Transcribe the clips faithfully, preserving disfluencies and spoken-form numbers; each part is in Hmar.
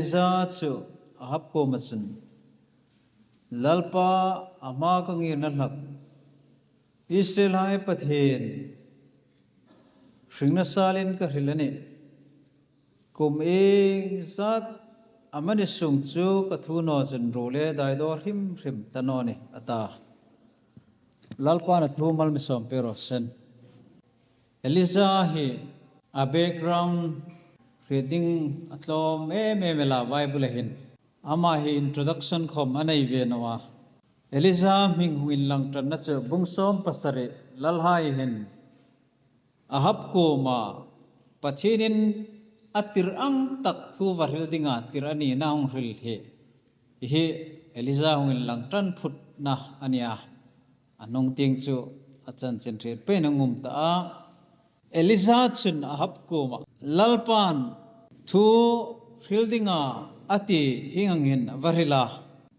Elija chu Ahab kuoma chun, Lalpa, a hma ka ngirna hlak Israelhai Pathien hringna salin ka hril a nih. Kum ieng zat amani sung chu ka thu naw chun ruo le dai daw hrim hrim ta naw ni, a ta. Lalpan a thu mal mi sawm pek raw se. Elija hi a background hriet ding a tlawm em em el a, Bible-a hin. Ama hi introduction khawm a nei ve naw a. Elija hming hung inlang ṭanna chu bung sawm pasari, Lalhai hin Ahab kuoma Pathienin a tir ang tak thu va hril dinga tir a nina hung hril hi, hi Elija hung inlang ṭan phutna a nia. A hnung tieng chu a chanchin hriet peiin a ngum ta a. Elija chun Ahab kuoma, Lalpan thu hril dinga a ti hieng angin a va hril a.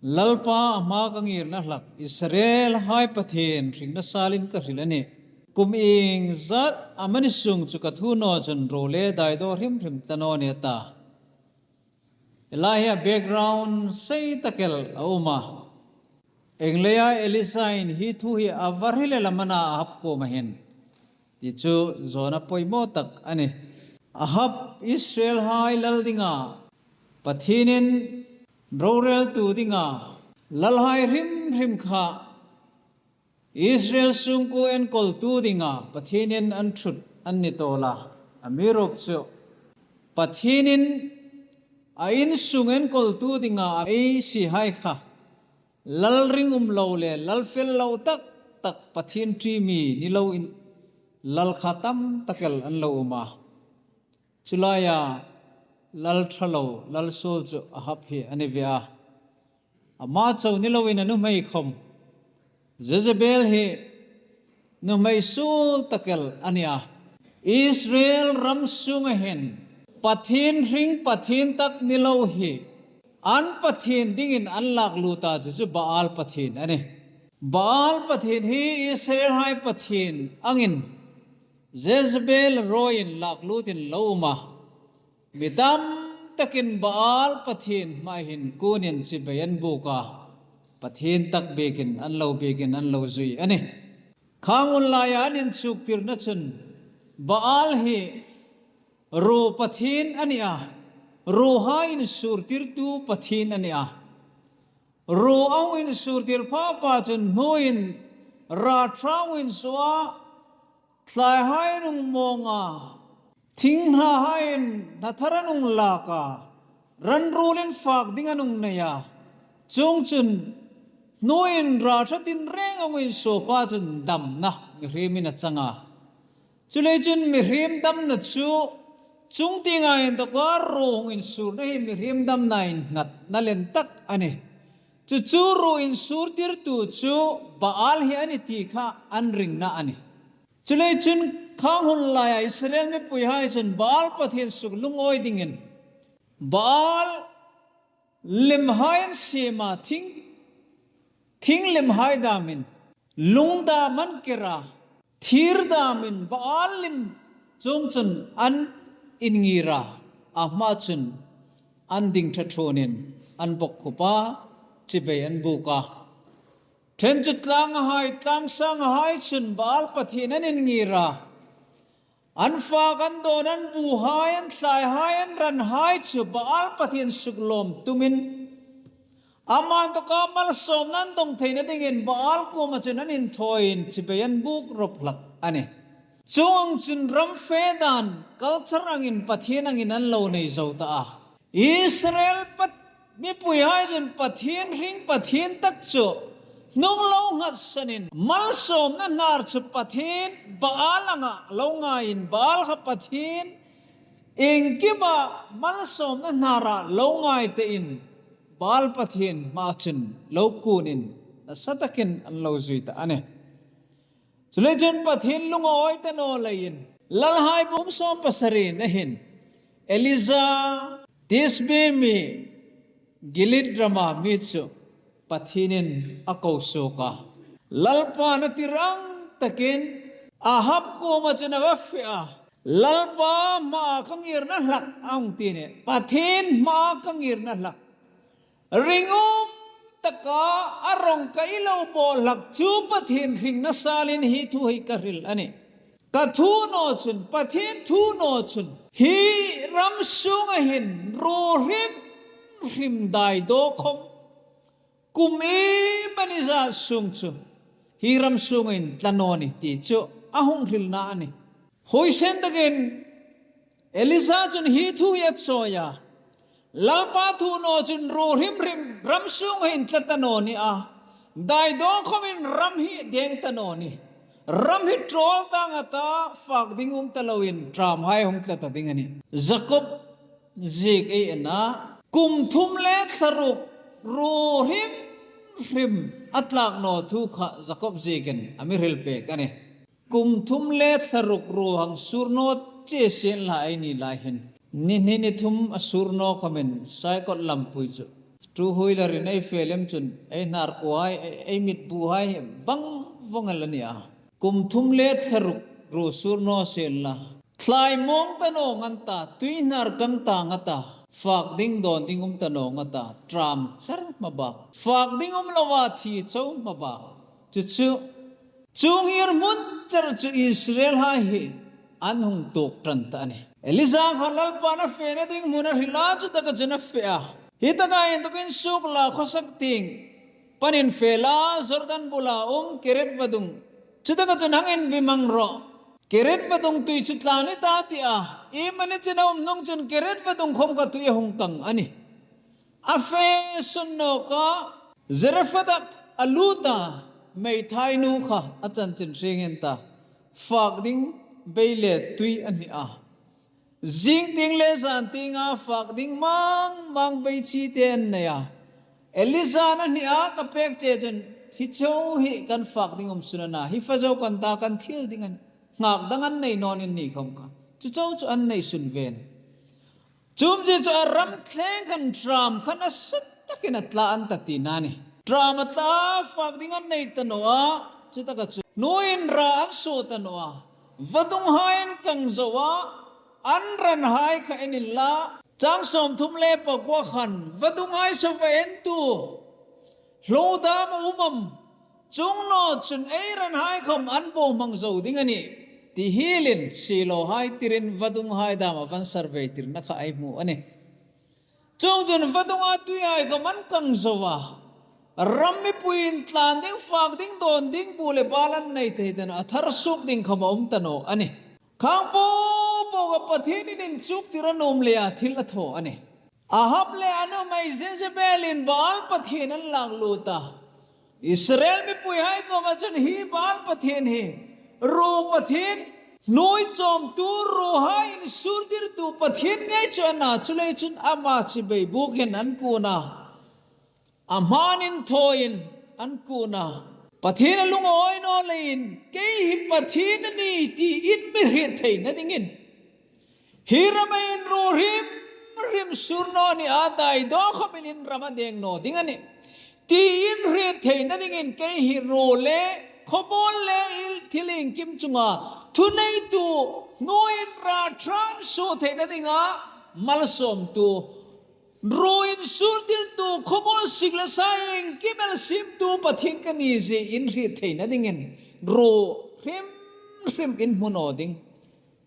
Lalpa, a hma ka ngirna hlak Israelhai Pathien hringna salin ka hril a nih. Kum ieng zat amani sung chu ka thu naw chun ruo le dai daw hrim hrim ta naw ni, a ta. Elija hi a background sei tak el a um a. Ieng leia Elijain hi thu hi a va hril el am a na Ahab kuoma hin, ti chu zawna poimaw tak a nih. Ahab, Israelhai lal dinga Pathienin roreltu dinga lalhai hrim hrim kha Israel sungkuo enkawltu dinga Pathienin an ṭhut an ni tawl a. Amiruokchu Pathienin a insung enkawltu dinga a ei sihai kha lal ringum lo le lal fel lo tak tak, Pathien ṭi mi ni loin lal kha tam tak el an lo um a. Chu laia lal ṭha lo, lal suol chu Ahab hi a ni ve a. Ama chau ni loin a nuhmei khawm, Jezebel hi nuhmei suol tak el a nia. Israel ram sunga hin Pathien hring, Pathien tak ni lo hi an pathien dingin an lak lut a, chu chu Baal pathien a nih. Baal pathien hi Israelhai pathien angin Jezebel ruoin lak lutin lo um a. Mi tam takin Baal pathien hmaa hin kunin chibai an buk a. Pathien tak biekin an lo, biekin an lo zui a nih. Khang hun laia an inchuktirna chun Baal hi ruo pathien a nia. Ruohai insurtirtu pathien a nia. Ruo a hung insurtir pha pha chun hnuoiin ra ṭha a hung insuo a, thlaihai an hung mawng a, thing hnahaiin hna thar an hung lak a, ran ruolin fak ding an hung nei a. Chuongchun hnuoiin ra ṭha tinreng a hung insuo pha chun damna mihriemin a chang a. Chuleiin chun mihriem damna chu chungtienga inthoka ruo hung insurna hi mihriem damna innghatna len tak a nih. Chu chu ruo insurtirtu chu Baal hi a nih ti kha an ringna a nih. Chuleiin chun khang hun laia Israel mipuihai chun Baal pathien suk lungawi dingin Baal limhai an siem a, thing, thing limhai damin lung dam an ker a, thir damin Baal lim chungah chun an inngir a, a hma chun an ding ṭha ṭhunin an bawkkhup a, chibai an buk a. Ṭhenkhat tlanghai, tlang sanghai chun Baal pathien an inngir a, an fak, an dawn, an buhai, an thlaihai, an ranhai chu Baal pathien suk lawm tumin, ama inthoka malsawmna an dawng theina dingin Baal kuoma chun an inthawin chibai an buk rawp hlak a nih. Chuong ang chun ram fe dan, culture angin, pathien angin an lo nei zo ta a. Israel pat, mipuihai chun Pathien hring, Pathien tak chu hnung lo nghatsanin, malsawmna hnar chu pathien Baal anga lo ngaiin, Baal kha pathien, iengkima malsawmna hnara lo ngai tein, Baal pathien hmaa chun lo kunin, nasa takin an lo zui ta a nih. Chuleiin chun Pathien lungawi ta naw leiin, Lalhai bung sawm pasarina hin, Elija, Tisbe mi, Gilead rama mi chu Pathienin a ko suok a. Lalpan a tir ang takin Ahab kuoma chun a va fe a. Lalpa hmaa ka ngirna hlak a hung ti a nih. Pathien hmaa ka ngirna hlak. Ringum taka a rong ka i lo bawh hlak chu Pathien hringna salin hi thu hi ka hril a nih. Ka thu naw chun, Pathien thu naw chun, hi ram sunga hin ruo hrim hrim dai daw khom kum iemani zat sung chu hi ram sunga intla naw ni ti chu a hung hrilna a nih. Huoisen takin Elisa chun hi thu hi a chawi a. Lalpa thu naw chun ruo hrim hrim ram sunga intla ta naw ni a. Dai daw khomin ram hi deng ta naw ni. Ram hi ṭawl ta ngat a, fak ding um ta loin ṭamhai hung tla ta ding a nih. Jakob ziek ei en a. Kum thum le thla ruk ruo hrim hrim a tlak naw thu kha Jakob ziekin a mi hril pek a nih. Kum thum le thla ruk ruo hang sur naw che sien la ei ni lai hin. Ni hni ni thum a sur naw khomin Saikot lampui chu. Two wheeler-in ei fe lem chun ei hnarkuohai, ei, ei mitbuhai bang vong el a ni a. Kum thum le thla ruk ruo sur naw sien la. Thlai mawng ta naw ngat a, tui hnar kang ta ngat a. Fak ding dawn ding um ta naw ngat a. Ṭam char hma bak. Fak ding um lova thi chau hma bak. Chu chu. Chu ngirhmun char chu Israelhai hi an hung tuok ṭan ta a nih. Elisa kha Lalpan a fena ding hmun a hril a, chu taka chun a fe a. Hi taka inthawkin suok la, khawsak tieng panin fe la, Jordan bula um Kerith vadung. Chu taka chun hang inbimang rawh. Kerith vadung tui chu tla ni ta ti a. Iemani chen a um hnung chun Kerith vadung khom kha tui a hung kang a nih. A fe sun nawk a, Zarephath-a a lut a, meithai nu kha a chanchin hre ngei ta. Fak ding bei le tui a ni a. Zing tieng le zan tienga fak ding mang mang bei chi te an nei a. Elisa-in a hni a, ka pek che chun, hi chau hi kan fak ding um sun a na, hi fa zo kan ta, kan thil ding a nih. Nghak dang an nei nawnin ni khom kha. Chu chau chu an nei sun ve a nih. Chu umzie chu a ram thleng khan ṭam kha nasa takin a tla an ta tina a nih. Ṭam a tla, fak ding an nei ta naw a, chu taka chu hnuoi inra an suo ta naw a. Vadunghai an kang zo a, an ranhai kha en inla. Chang sawmthum le pakua khan vadunghai saw va entu hlo dam a um am? Chuong naw chun ei ranhai khom an bohmang zo ding a nih, ti hielin siehlawhai tirin vadunghai dam a van survey tirna kha ei hmu a nih. Chuong chun vadunga tuihai khom an kang zo a. Ram mipui intlan ding, fak ding, dawn ding, bu le bal an nei thei ta naw a, thar suok ding khom a um ta naw a nih. Khang po po kha Pathienin inchuktir a nuom leia thil a thaw a nih. Ahab le a nuhmei Jezebel-in Baal pathien an lak lut a. Israel mipuihai kuoma chun hi Baal pathien hi ruo pathien, hnuoi chawmtu, ruohai insur tirtu pathien ngei chu a na, chuleiin chun ama chibai bukin an kun a. A hmain inthawin an kun a. Pathien a lungawi naw leiin, kei hi Pathien a nih tiin mi hriet theina dingin, hi rama hin ruo hrim hrim sur naw ni a, dai daw khomin in rama deng naw ding a nih, tiin hriet theina dingin, kei hi ruo le khawbawl le il thil iengkim chunga thuneitu, hnuoi inra ṭha suo theina dinga malsawmtu, ruo insur tirtu, khawbawl sik le sa iengkim el siemtu Pathien ka ni zie in hriet theina dingin, ruo hrim hrim in hmu naw ding.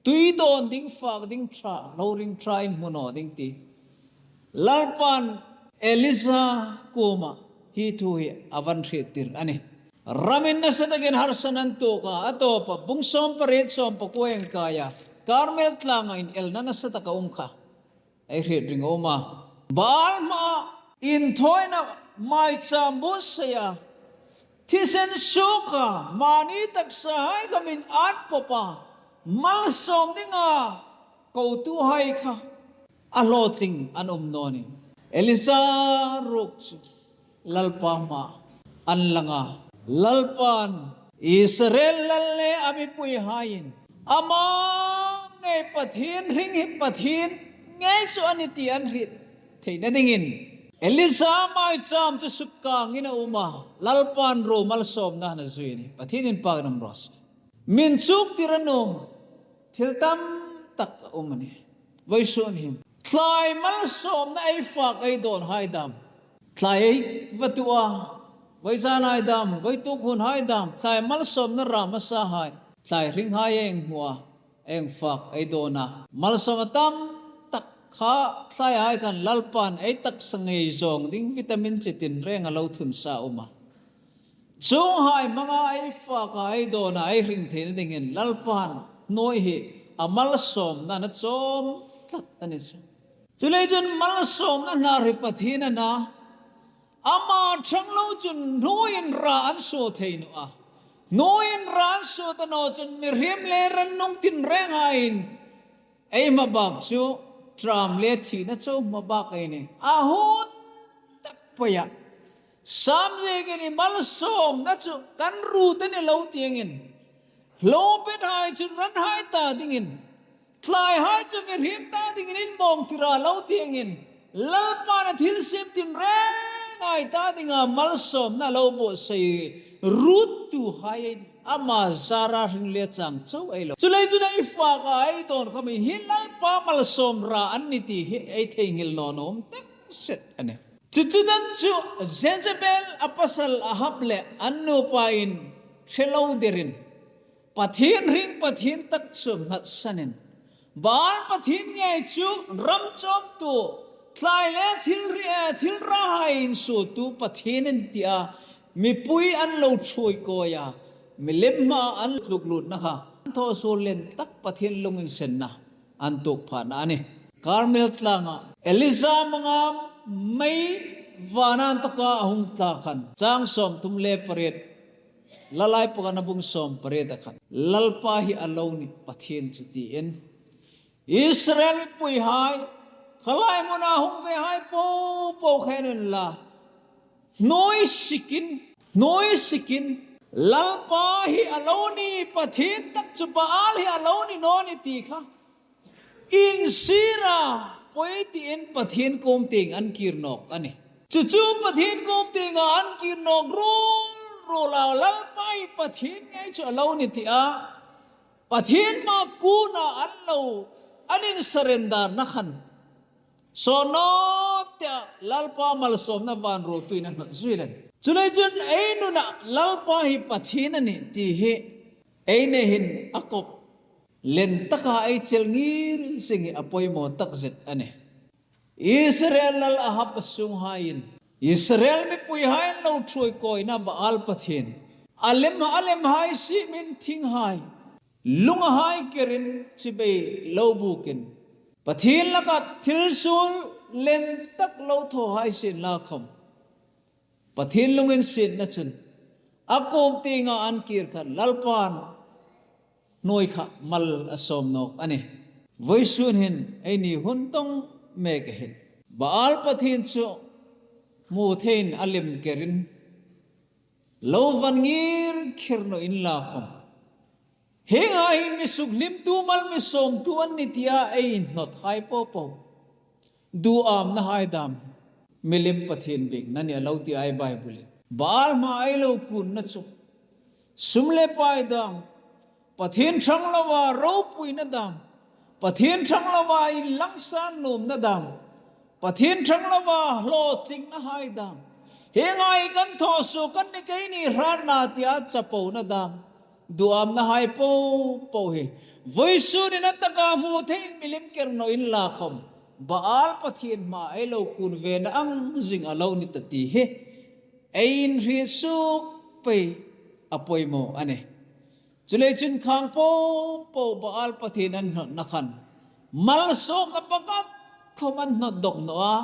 Tui dawn ding, fak ding ṭha, hlo ring ṭha in hmu naw ding ti Lalpan Elisa kuoma hi thu hi a van hriettir a nih. Ramin nasa takin harsatna an tuok a, a tawpa bung sawm pariet, sawm pakua ei kai a, Karmel tlanga inelna nasa taka um kha ei hriet ring a um a. Baal hmaa inthawina maicham buotsaia, thisen suoka, mani taksahai khom an pawp a, malsawm dinga kotuhai kha a hlawtling an um naw nih. Elisa ruok chu Lalpa hmaa an lang a. Lalpan Israel lal le a mipuihaiin ama ngei Pathien hring hi Pathien ngei chu a nih ti an hriet theina dingin, Elisa maicham chu sukkangin a um a, Lalpan ruo malsawmna a zui a nih. Pathien inpakna um raw se. Mi inchuktir a nuom, thil tam tak a um a nih. Vawisun hin thlai malsawmna ei fak ei dawn hai dam, thlai ei va tu a, vawizan hai dam, vawituk hun hai dam, thlai malsawmna ra hmasa hai, thlai hring hai ei hmu a, ei fak ei dawn a. Malsawmna tam tak kha thlai hai khan Lalpan ei taksa ngei zawng ding vitamin chi tinreng a lo thun sa um a. Chuong hai hmanga ei fak a, ei dawn a, ei hring theina dingin Lalpan hnuoi hi a malsawmna a chawm tlat a ni chu. Chuleiin chun malsawmna hnar hi Pathien a na, ama ṭhang lo chun hnuoiin ra an suo thei naw a. Hnuoiin ra an suo ta naw chun mihriem le rannung tinreng haiin ei hmabak chu ṭam le thina chau hmabak ei nih. A hun tak peia Sam ziekin i malsawmna chu kan ruot a ni lo tiengin, hlo pet hai chun ran hai ta dingin, thlai hai chu mihriem ta dingin inmawng tir a lo tiengin, Lalpan a thilsiem tinreng hai ta dinga malsawmna lo buotsai ruottu hai ei nih. Ama zara hring le chang chau ei lo. Chuleiin chun ei fak a, ei dawn khawm hi Lalpa malsawm ra an ni ti hi ei theinghil naw naw um tak zet a nih. Chu chu dam chu Jezebel a pasal Ahab le an nupain hre lo dirin, Pathien hring Pathien tak chu nghatsanin, Baal pathien ngei chu ram chawmtu, thlai le thil ri-, eh, thil ra hai insuotu pathien an tia mipui an lo ṭhuoi kawi a, milim hmaa an tluk lutna kha an thaw suol lien tak Pathien lunginsenna an tuok phana a nih. Karmel tlanga Elija hmanga mei vana inthoka a hung tla khan, chang sawmthum le pariet, Lalpa Pakhatna bung sawm pariet a khan, Lalpa hi a lo nih Pathien chu tiin, Israel mipui hai, kha lai hmuna hung ve hai po po kha en unla, hnuoi sikin, hnuoi sikin, Lalpa hi a lo nih, Pathien tak chu Baal hi a lo ni naw ni ti kha insira poi tiin Pathien kuom tieng an kir nawk a nih. Chu chu Pathien kuom tienga an kir nawk ruol ruol a, Lalpa hi Pathien ngei chu a lo ni tia Pathien hmaa kuna an lo, an insurrender-na khan, saw naw tia Lalpa malsawmna van ruotuin a hnawt zui lem. Chuleiin chun ei nuna Lalpa hi Pathien a nih ti hi ei nei hin a kop lien taka ei chel ngir zing hi a poimaw tak zet a nih. Israel lal Ahab sunghaiin, Israel mipui hai lo ṭhuoi kawina Baal pathien, a lem, a lem hai siemin thing hai, lung hai kerin chibai lo bukin, Pathien laka thil suol lien tak lo thaw hai sien la khawm, Pathien lunginsietna chun a kuom tienga an kir khan Lalpan hnuoi kha mal a sawm nawk a nih. Vawisun hin eini hun dawng mek a hin Baal pathien chu hmu theiin a lem kerin lo van ngir kher naw inla khawm, hieng hai hi mi sukhlimtu mal mi sawmtu an ni tia ei inhnawt hai po po, duamna hai dam, milim pathien biekna a ni a lo ti a Bible-in. Baal hmaa ei lo kunna chu sum le pai dam, Pathien ṭhang loa ropuina dam, Pathien ṭhang loa inlangsan nuomna dam, Pathien ṭhang loa hlawtlingna hai dam, hieng hai kan thaw suok kan ni keini hratna tia chapona dam, duamna hai po po hi vawisun hin a taka hmu theiin milim ker naw inla khawm, Baal pathien hmaa ei lo kun vena ang zing a lo ni ta ti hi ei inhriet suok pei a poimaw a nih. Chuleiin chun khang po po Baal pathien an hnawtna khan malsawmna pakhat khawm an hnawt dawk naw a,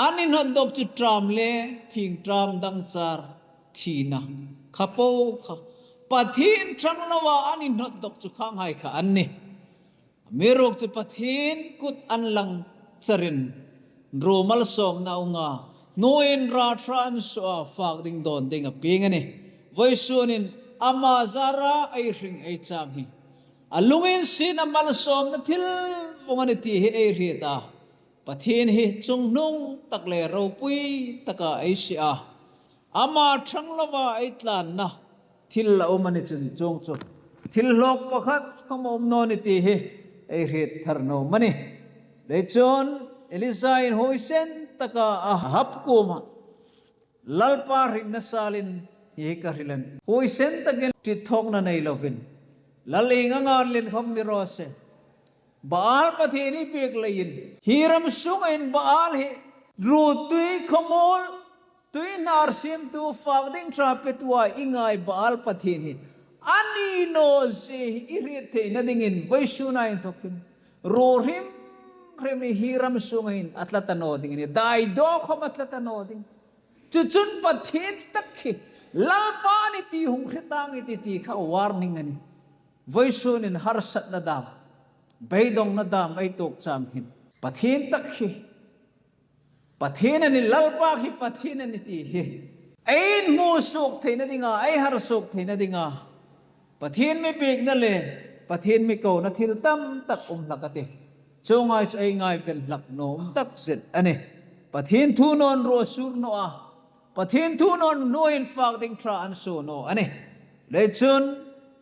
an inhnawt dawk chu ṭam le phing ṭam dangchar thina kha po kha, Pathien ṭhang loa an inhnawt dawk chu khang hai kha an nih. Amiruokchu Pathien kut an lang charin ruo malsawmna unga hnuoiin ra ṭha an suoa fak ding dawn ding a pieng a nih. Vawisun hin ama zara ei hring ei chang hi a lunginsietna malsawmna thil vawng a nih ti hi ei hriet a, Pathien hi chungnung tak le ropui taka ei sie a, ama ṭhang loa ei tlanna thil a um a ni chun chuong chu thil hlawk pakhat khawm a um naw ni ti hi ei hriet thar naw am a ni? Leiin chun Elija in huoisen taka Ahab kuoma, Lalpa hringna salin hi ka hril a nih. Huoisen takin ṭi thawkna nei lovin, lal ieng anga lien khawm ni raw se, Baal pathien hi biek leiin, hi ram sunga hin Baal hi ruotui, khawmuol, tuihnar siemtu, fak ding ṭha petu a i ngai Baal pathien hi a ni naw zie hi i hriet theina dingin vawisuna inthokin ruo hrim hrim hi ram sunga hin a tla ta naw ding a nih, daidaw khawm a tla ta naw ding. Chu chun Pathien tak hi Lalpa a nih ti hung hre tang i ti, ti kha warning a nih. Vawisunin harsatna dam, beidongna dam ei tuok chang hin, Pathien tak hi Pathien a nih, Lalpa hi Pathien a nih ti hi ei inhmu suok theina dinga, ei har suok theina dinga, Pathien mi biekna le Pathien mi kona thil tam tak um hlak a tih. Chuonga chu ei ngaiven hlak nuom tak zet a nih. Pathien thu naw an ruo sur naw a, Pathien thu naw an hnuoia fak ding ṭha an suo naw a nih. Leiin chun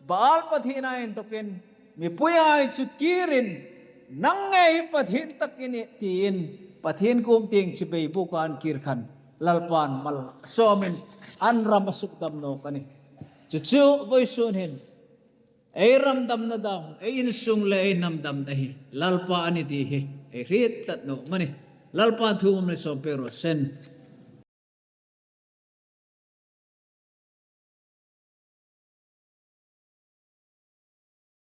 Baal pathiena inthokin mipuihai chu kîrin, nang ngei hi Pathien tak i nih tiin Pathien kuom tieng chibai buka an kîr khan Lalpan mal sawmin an ram a sukdam nawk a nih. Chu chu vawisun hin ei ram damna dam, ei insung le ei hnam damna hi Lalpa a nih ti hi ei hriet tlat naw am a ni? Lalpan thu umna sawm pek raw seh.